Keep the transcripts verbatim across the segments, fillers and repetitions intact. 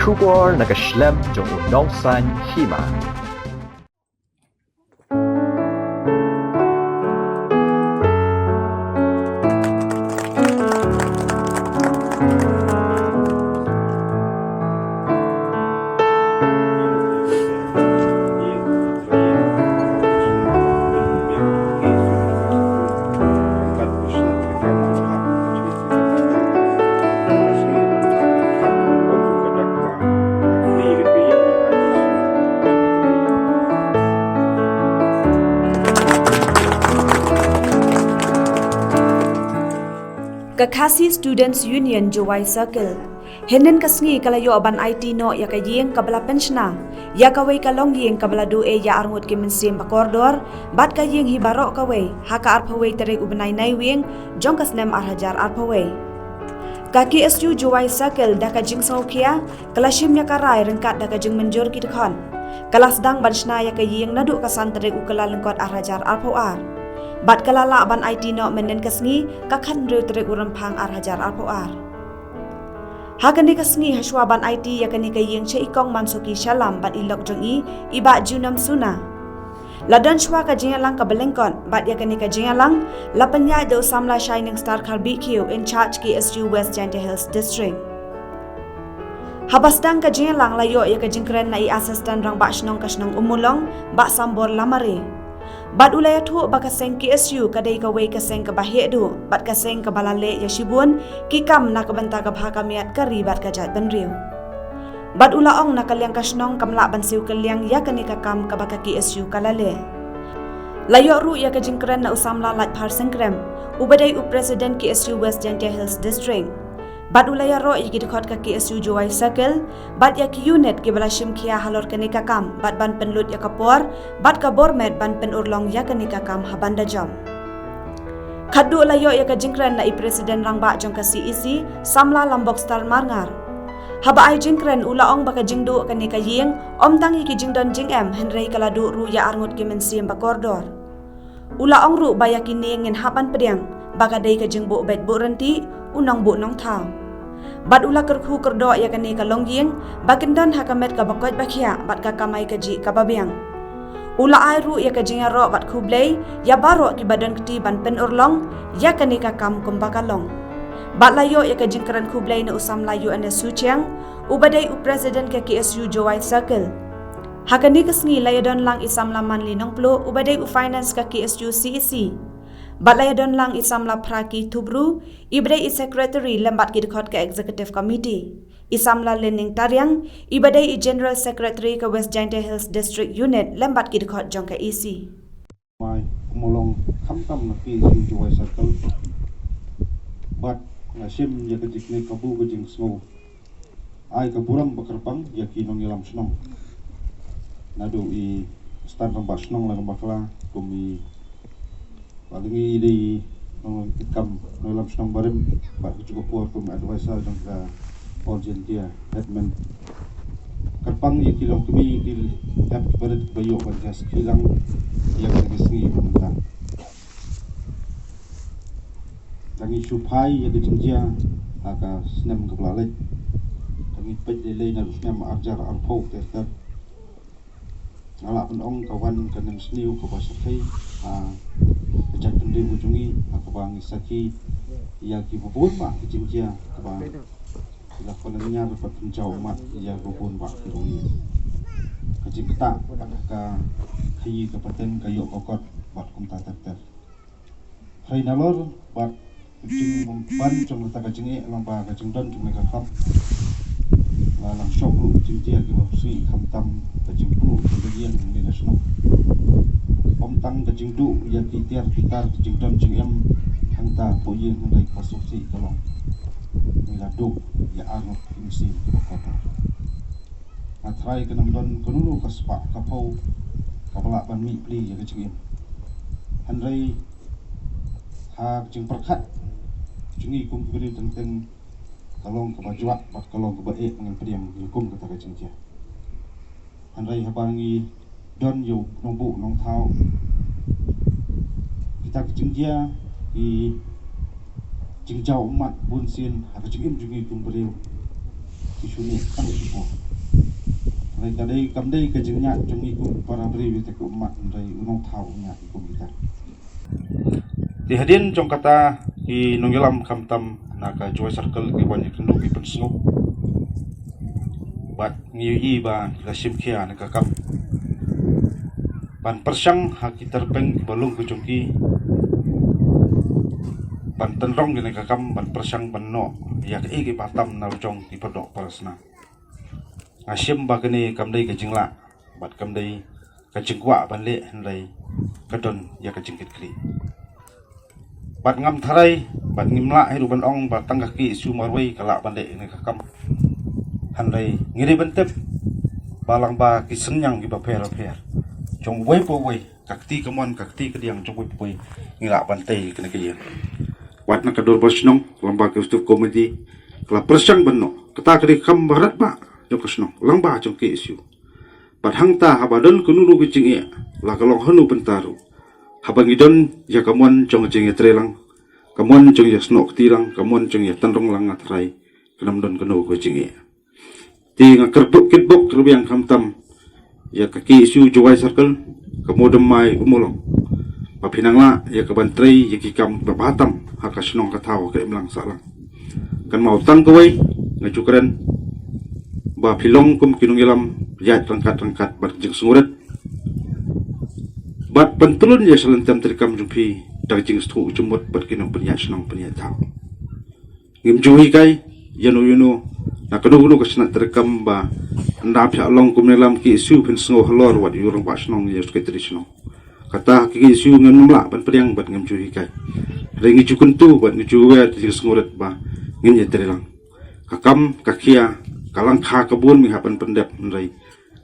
Khubor na ka shlem jong u nongsan hima. Ka Khasi Students Union Jowai Circle. Hynnin ka sngi ka la ïoh ban aiti noh ïa ka ïing kaba la pynshna ïa kawei ka longïing kaba la duh ei ïa arngut ki mynsiem ba kordor, bad ka ïing hi baroh kawei, ha ka arphew wei tarik u bnai Naiwieng jong ka snem ar hajar arphew wei. Ka K S U Jowai Circle da ka jingsngewkhia ka la shim ïa ka rai ryngkat da ka jingmynjur ki dkhot. Ka la sdang ban shna ïa ka ïing naduh ka san tarik u Kyllalyngkot ar hajar arphew ar. Bad ka la lah ban aiti noh mynnin ka sngi ka khathynriew tarik u Rymphang ar hajar arphew ar. Ha kane ka sngi hashwa ban aiti ïa kane ka ïing sha i Kong Mansuki Shylla bad i lok jong i, i Bah Junam Suna. La don shwa ka jingïalang kaba lyngkot, bad ïa kane ka jingïalang la pynïaid da u samla Shining Star Kharbihkhiew, in charge K S U West Jaintia Hills District. Haba sdang ka jingïalang la ïoh ïa ka jingkren na i Assistant Rangbah Shnong ka shnong Ummulong, Bah Sambor Lamare. Bad u la ïathuh ba ka seng K S U ka dei kawei ka seng kaba heh duh, bad ka seng kaba la leh ïa shibun ki kam na ka bynta ka bha ka miat ka ri bad ka jaitbynriew. Bad u la ong na ka liang ka shnong kam lah ban siew kylliang ïa kane ka kam kaba ka K S U ka la leh. La ïoh ruh ïa ka jingkren na u samla Laitphar Syngkrem, uba dei u President K S U West Jaintia Hills District. Bad u la ïaroh ïa ki dkhot ka K S U Jowai Circle, bad ïa ki unit kiba la shim khia halor kane ka kam, bad ban pynlut ïa ka por bad ka bor met ban pynurlong ïa kane ka kam ha ban da jop. Khatduh la ïoh ïa ka jingkren na i President Rangbah jong ka C E C, samla Lambok Star Marngar. Haba ai jingkren u la ong ba ka jingduh kane ka ïing ym tang ïa ki jingdon jingem, hynrei ka la duh ruh ïa arngut ki mynsiem ba kordor. U la ong ruh ba ïa kine ngin hap ban pdiang ba ka dei ka jingbuh beit buh ryntih, u nongbuh nongthaw. Bad u la kyrkhu kyrdoh ïa kane ka longïing ba kin don ha ka met kaba koit ba khiah bad ka kamai kajih kaba biang. U la ai ruh ïa ka jingïaroh bad khublei ïa baroh kiba don kti ban pynurlong ïa kane ka kam kumba ka long. Bad la ïoh ïa ka jingkren khublei na u samla U N S Suchiang, uba dei u President ka K S U Jowai Circle. Ha kane ka sngi la ïadon lang i samla Manli Nongpluh, uba dei u Finance ka K S U C E C. Bad la ïadon lang i samla Phraki Thubru, iba dei i Secretary lem bad ki dkhot ka Executive Committee. I samla Lening Tariang, iba dei i General Secretary ka West Jaintia Hills District Unit lem bad ki dkhot jong ka E C. Mai, kumba long khamtam na K S U Jowai Circle. Bad nga shim ïa ka jingkynmaw ka bu ka jingsngew. Ai ka burom ba kyrpang ïa ki nongïalam shnong. Naduh i Stan Rangbah Shnong Langkambakla, kum i Ba lyngi i dei nongïalam shnong barim, bad ka juh ka por kum advisor jong ka All Jaintia Headman. Kyrpang ïa ki longkmie ki hep ki barit ba ïoh ban ïa sakhi lang ïa ka sngi ba mynta. Tang ngi shu phai ïa ka jingjia ha ka snem kaba la leit. Tang ngi peit lei lei na u snem arhajar arphew ter ter. Nga lah ban ong ka wan ka nemsniew kaba shyrkhei ha ka jaitbynriew ka jong ngi, ha kaba ngi sakhi ïa kiba bun bah ki jingjia kaba ki la pynlyngngar bad pynjaw ummat ïa kiba bun bah ki jong ngi. Ka jingktah bad ka khaïi ka pateng ka ïoh ka kot bad kumta ter ter. Hynrei nalor bad ka jingban jong kata ka jingeh lyngba ka jingdon jong kane ka khap, la nang shong ruh ka jingjia kiba pyrshah, khamtam ka jingpluh jong ka ïing jong kane ka shnong. Ym tang ka jingduh ïa ki tiar ki tar ka jingdon jingem hangta hapoh ïing, hynrei kaba sngewsih ka long ngi la duh ïa arngut ki mynsiem kiba kordor. Nga tharai kan ym don kano kano ka spah ka phew kaba lah ban mih pli ïa ka jingim. Hynrei ha ka jingpyrkhat jong ngi kum ki briew teng teng, ka long kaba jwat bad ka long kaba eh ba ngin pdiang ïa kum kata ka jingjia. Hynrei haba ngi don ïa u nongbuh nongthaw, kita ki jingjia ki jingjaw ummat bun sien ha ka jingim jong ngi kum briew. Shu ni kan shu ko. Hynrei ka dei kam dei ka jingñiah jong ngi kum para briew ïa ka ummat, hynrei u nongthaw u ñiah kum kita. Te hadien jong kata ki nongïalam khamtam na ka Jowai Circle ki wan ïakynduh ki pynsngew. Bad ngi ïohi ba la shim khia na ka kam ban pyrshang ha ki tyrpeng ki ba lung ka jong ki ban tynrong ki na ka kam ban pyrshang ban noh ïa ka i ki ba tam na jong ki pyrdoh pyrshang. Nga shim ba kane kam dei ka jinglah bad kam dei ka jingkwah ban leh, hynrei ka don ïa ka jingkitkhlieh. Bad ngam tharai bad ngim lah hi ruh ban ong ba tang ka K S U marwei ka lah ban leh ïa ka kam. Hynrei ngi dei ban tip ba lang ba ki synñiang ki ba pher pher jong uwei pa uwei, ka kti kamon ka kti kadiang jong uwei pa uwei, ngi lah ban tei kane ka ïing. Wat na ka dorbar shnong, lang ba ka executive committee ka la pyrshang ban noh. Kata ka dei ka kam ba rat ba jong ka shnong, lang ba jong K S U. Bad hangta haba don kano kano ka jingeh, la ka long hano bynta ruh, haba ngi don ïa ka mon jong ka jingïatreilang, ka mon jong ïa snoh kti lang, ka mon jong ïa tynrong lang, nga tharai kan ym don kano ka jingeh. Te nga kyrpad kitbok rbiang khamtam ïa ka K S U Jowai Circle, ka Mawdam Mai Umulong, ba phin nang lah ïa ka ban trei ïa ki kam ba bha tam ha ka shnong ka thaw, ka imlang sahlang. Kan mawtang kawei, nga ju kren ba phi long kum ki nongïalam ïaid ryngkat ryngkat bad jingsngewrit bad pyntylun ïa sha lynti treikam jong phi da ka jingsngewthuh jingmut bad ki nongpynïaid shnong pynïaid thaw. Ngim ju hikai ïano ïano na kano kano ka shnat treikam ba ynda phi long kum nongïalam K S U phin sngew halor wat ïa u rangbah shnong, ïa u secretary shnong. Kata ka K S U ngim lah ban pdiang bad ngim ju hikai. Hynrei ngi ju kyntu bad ngi ju wer, ka jingsngewrit ba ngin ïatreilang. Ka kam ka khia, ka langkha ka bun ngi hap ban pyndep, hynrei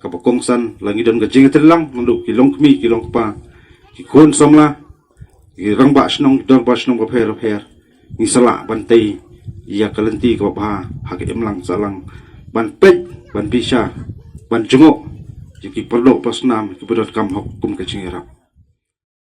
kaba kongsan la ngi don ka jingïatreilang naduh ki longkmie ki longkpa, ki khun samla, ki rangbah shnong, ki dorbar shnong ba pher ba pher. Ngi sa lah ban tei ïa ka lynti kaba bha ha ka imlang sahlang, ban peit, ban bishar, ban jngoh ïa ki pyrdoh pyrsnam, ki ba donkam hok kum ka jingïarap.